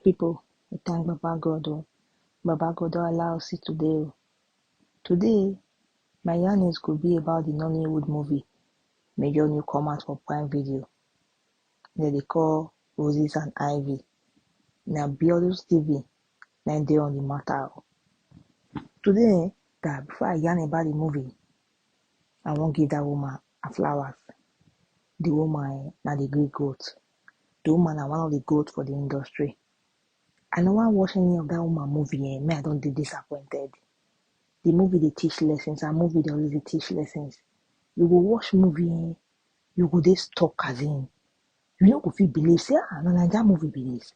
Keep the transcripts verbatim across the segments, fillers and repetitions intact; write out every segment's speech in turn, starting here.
People, we thank Baba God o. Baba God don allow us see today o. Today, my yarnings go be about the Nollywood movie wey just new come out for Prime Video. Dem dey call Roses and Ivy. Na Biodun Stephen na im dey on the matter o. Today, eh, guy, before I yarn about the movie, I wan give that woman her flowers. The woman, eh, na the great goat. The woman na one of the goat for the industry. I no wan watch any of that woman movie, eh, me I don dey disappointed. The movie dey teach lessons, and movie dey always dey teach lessons. You go watch movie, eh, you go dey stuck as in. You no go fit believe say, ah, na Naija movie be this.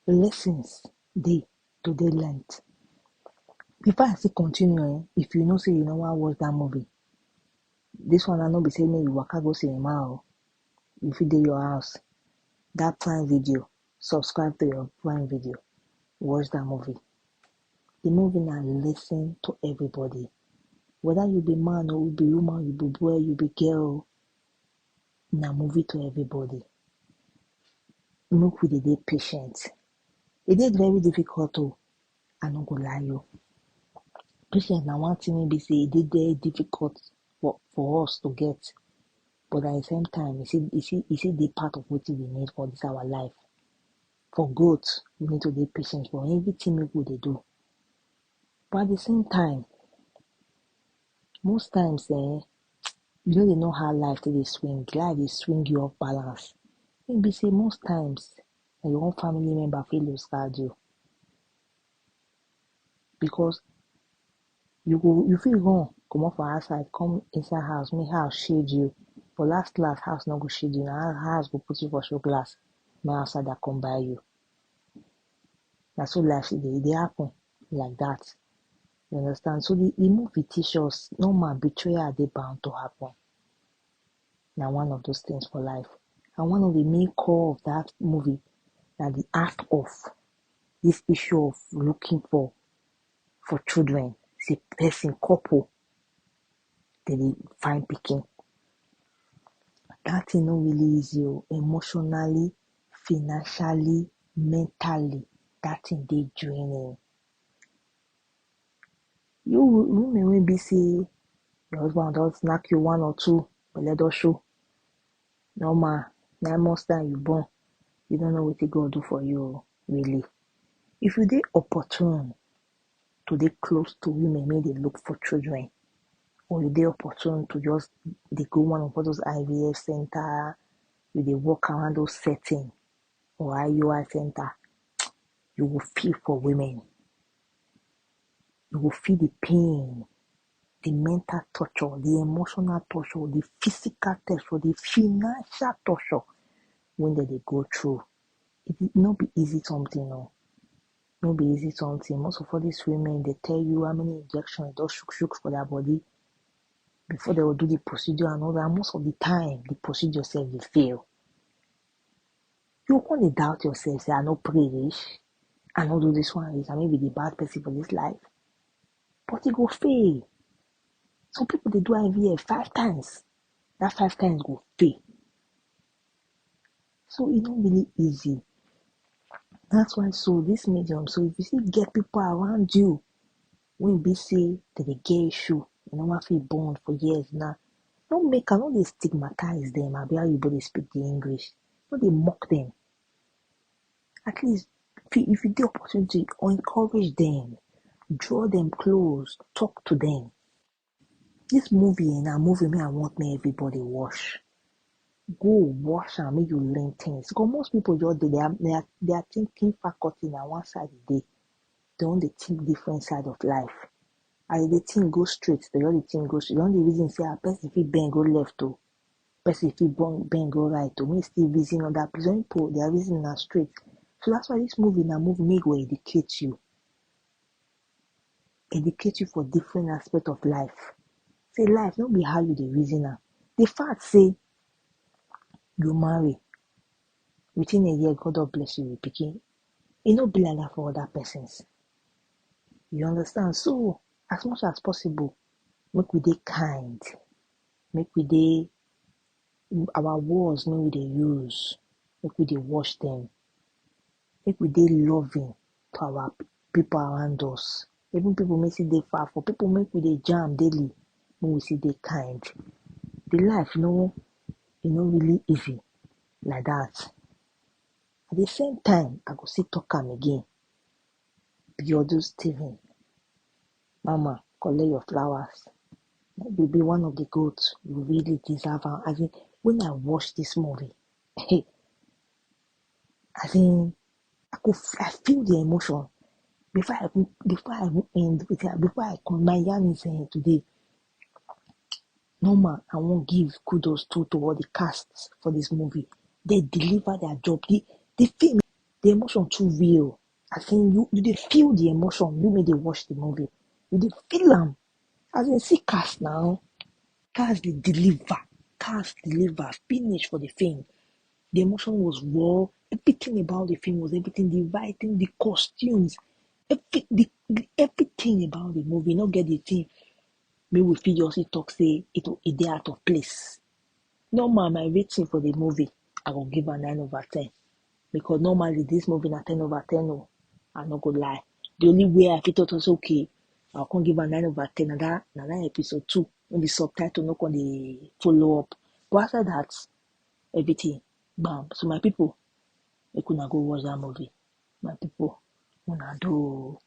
Lessons dey to dey learnt. Before I still continue, eh, if you know say you no wan watch that movie, this one na no be say make you waka go cinema o. You fit dey your house. That Prime Video, subscribe to your Prime Video, watch that movie. The movie na lesson to everybody. Whether you be man o, you be woman, you be boy, you be girl, na movie to everybody. Make we dey dey patient. E dey very difficult o, I no go lie you. Patience na one thing wey be say e dey very difficult for, for us to get. But at the same time, e still, e still, e still dey part of wetin we need for this our life. For growth, we need to dey patient for everything wey we dey do. But at the same time, most times, eh, you no dey know how life take dey swing. Life dey swing you off balance. E be say most times, na your own family member fit lose guard you. Because you go, you fit run comot for outside, come inside house, make house shade you. But last last, house no go shade you. Na house go put you for show glass, make outsider come buy you. Na so life dey, e dey happen like that. You understand? So the, the movie teach us, normal, betrayal dey bound to happen. Na one of those things for life. And one of the main core of that movie na the act of this issue of looking for, for children. Say person, couple, dem dey find pikin. That thing no really easy o. Emotionally, financially, mentally, that thing dey draining. You wo-, women wey be say your husband don knack you one or two, belle don show. Normal, nine months time you born, you no know wetin God do for you o, really. If you dey opportune to dey close to women, make dem look for children, or you dey opportune to just dey go one of all those I V F center, you dey walk around those setting or I U I center, you go feel for women. You go feel the pain, the mental torture, the emotional torture, the physical torture, the financial torture wey dem dey go through. E no be easy something o. No be easy something. Most of all these women, dem tell you how many injections don shook shook for their body before dem go do the procedure and all that. Most of the time, the procedure sef dey fail. You go come dey doubt yourself, say, "I no pray reach, I no do this one reach, I may be the bad person for this life." But e go fail. Some people dey do I V F five times. That five times go fail. So e no really easy. That's why, so this medium, so if you still get people around you wey be say dem dey get issue, dem never fit born for years now, no make am, no dey stigmatize dem, abi how you go dey speak the English. No dey mock dem. At least, if you, if you dey opportunity, encourage dem, draw dem close, talk to dem. This movie, eh, na movie wey I want make everybody watch. Go watch am, make you learn things. Because most people just dey, their, their, their thinking faculty na one side e dey. Dem don dey think different side of life. As dem dey think go straight, dem just dey think go straight. Dem don dey reason say, ah, person fit bend go left o, person fit bend go right o, make e still reason other place. Some people, their reason na straight. So that's why this movie na movie make e go educate you. Educate you for different aspect of life. Say life no be how you dey reason am. The fact say you marry, within a year, God don bless you with pikin, e no be like that for other persons. You understand? So, as much as possible, make we dey kind, make we dey, our words, make we dey use, make we dey watch dem. make we dey loving to our people around us, even people make still dey far for, people make we dey jam daily, make we still dey kind. The life no, e no really easy like that. At the same time, I go still talk am again. Biodun Stephen, mama, collect your flowers. You be one of the goats. You really deserve am. As in, when I watch this movie, hey, as in, I could f- I feel the emotion before I even, before I even end with it, before I come my yarn is eh, today. Normal, I wan give kudos to to all the cast for this movie. They deliver their job. The the film, the emotion too real. I think you you dey feel the emotion. You may dey watch the movie, you dey feel am. As in, see cast now, cast dey deliver, cast deliver, finish for the film. The emotion was raw. Everything about the film was everything. The writing, the costumes, every, the, the- everything about the movie. Not get the thing. May we feel just talk say it e dey out of place. Normal, my rating for the movie, I go give am nine over ten. Because normally this movie na ten over ten. Oh, I no go lie. The only way I fit talk say okay, I come give am nine over ten. Na that na that episode two when the subtitle no come dey follow up. But after that, everything bam. So my people, make una go watch that movie. My people, una do.